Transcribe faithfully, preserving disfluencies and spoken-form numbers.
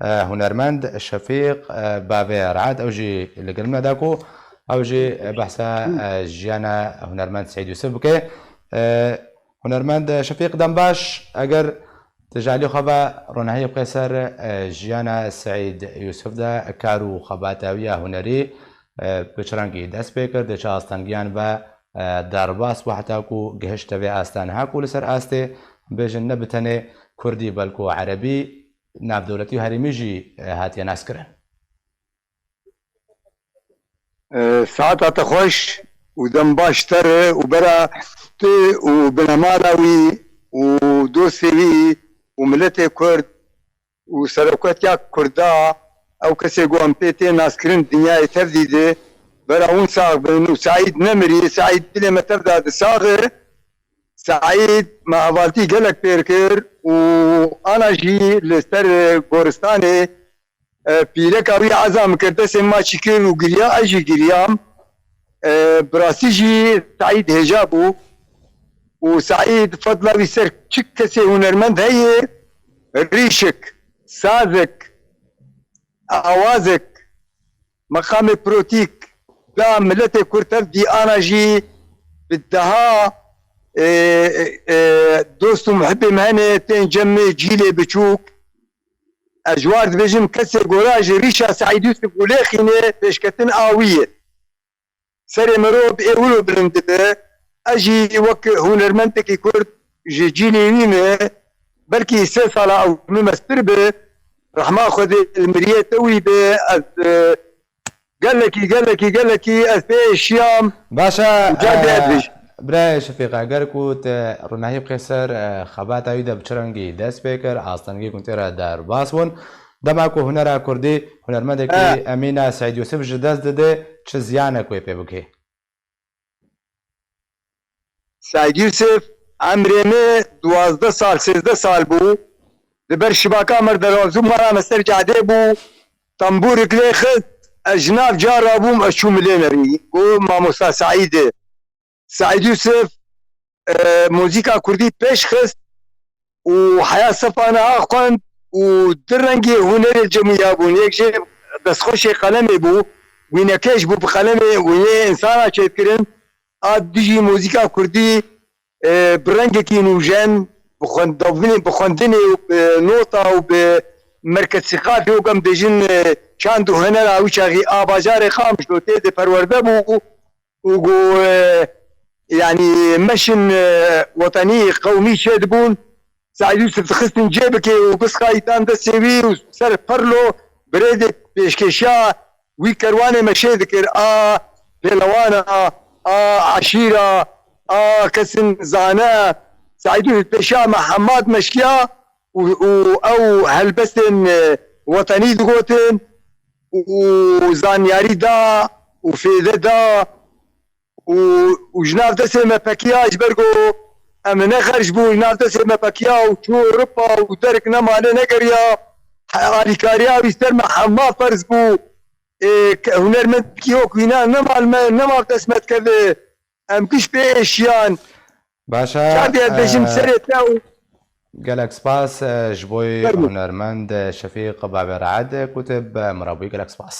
e, hunermend Şefîq, e, Bavê Raed, ew jî li gel me da ku ew jî, e, behsa, e, jiyana hunermend Seîd Yûsif bike. E, Hunermend Şefîq, dem baş, eger tu ji alî xwe ve ronahiyê bixê ser, e, jiyana Seîd Yûsif de, kar û xebata wî ya hunerî, e, bi çi rengî dest pê kir, di çi astengiyan ve, e, derbas bû heta ku gihişte vê asta niha ku li ser astê bêjin ne bi tenê kurdî belku erebî, navdewletî û herêmî jî, e, hatiye naskirin. E, saeta te xweş û dem baş te re û bera tu û binemala wî û dostê wî û miletê Kurd û seroketiya Kurda, ew kesê ku em pê tê naskirin dinyayê tev dî de, bera hûn sax bin û Seîd nemirî, Seîd dilê me tev de sax e. Seîd me hevaltî gelek pêr kir û ana jî li ser goristanê, e, pîreka wî eza min kir, destê min çî kir û giriya, ez jî giriyam. E, bi rastî jî Seîd hêja bû û Seîd fedla wî ser çi kesê hunermend heye, rîşik, sazek, awazek, meqamê pirotîk da miletê Kurd tev dî, ana jî bi deha, e, e, dost û muhibê me hene tên cem me cîlê biçûk. Ez ji war dibêjim kesê gora ji rîşa Seîd Yûsif û lêxîne pêşketin a wî ye. Serê mirov ê wilo bilind dibe. Ez jî wek hunermendekî Kurd ji cîlê wî me, belkî sê sala ew min mestir bi, rehma Xwedê li miriyê te wî be, ez, e, gelekî, gelekî, gelekî ez pê êşiyam. Baş e, û car dê ez e, bêjim. Birayê Şefîq, eger ku te ronahî bixê ser, e, xebata wî de bi çi rengî dest pê kir, astengî ku tê re derbas bûn, dema ku hunera kurdî, hunermendekî Emîna Seîd Yûsif ji dest dide, çi ziyanek wê pê bikê? Seîd Yûsif emrê me duwazdeh sal, sêzdeh sal bû. Di ber şibaka me derazû mala me ser cadê bû. Tembûrik lê xist, ez ji nav cara bûm, ez çûm lê nerî. Got, "Mamosta Seîdê." Seîd Yûsif, e, muzîka kurdî pêş xist û heya sefa niha xwend û di rengê hunerê li cem wî ya bûn. Yek jê destxweşê qelemê bû, wînekêş bû, bi qelemê wîneyê însana çêdikirin. A dijî muzîka kurdî, e, bi rengekî nûjen, bi xwendinê, bi xwendinê û bi nota û bi merkez sîqafê û, em bêjin, e, çand û hunera wî çaxî a bajarê Qamişlo tê de perwerde bû û got, e, yanî meşin, e, wetenî qewmî çêdibûn. Seîd Yûsif dixistin cê bikê û bisqayîtan destê wî û ser perlo birêdê pêşkêşiya wî kerwanê meşê dikir, a pêlewana, a eşîra, a kesin zane. Seîd Yûsif pêşiya me hemad meşkiya û, û ew helbestên, e, wetenî digotin û zanyarî da û fêde da û, û ji nav destê me pekiya, ji ber ku em ne xerc bûn, ji nav destê me pekiya û çû Ewropa û derek nemane negeriya, alîkariya wî ser me hema ferz bû. Ê, ke-, hunermendkî yok wîna nema li me, nema dest me dikeve. Em giş pê êşiyan. Baş e, Çar diye dibêjim e, serê te û gelek spas, e, ji bo Fermo. Hunermend Şefîq Bavê Raed ku te bi min re bûyî. Gelek spas.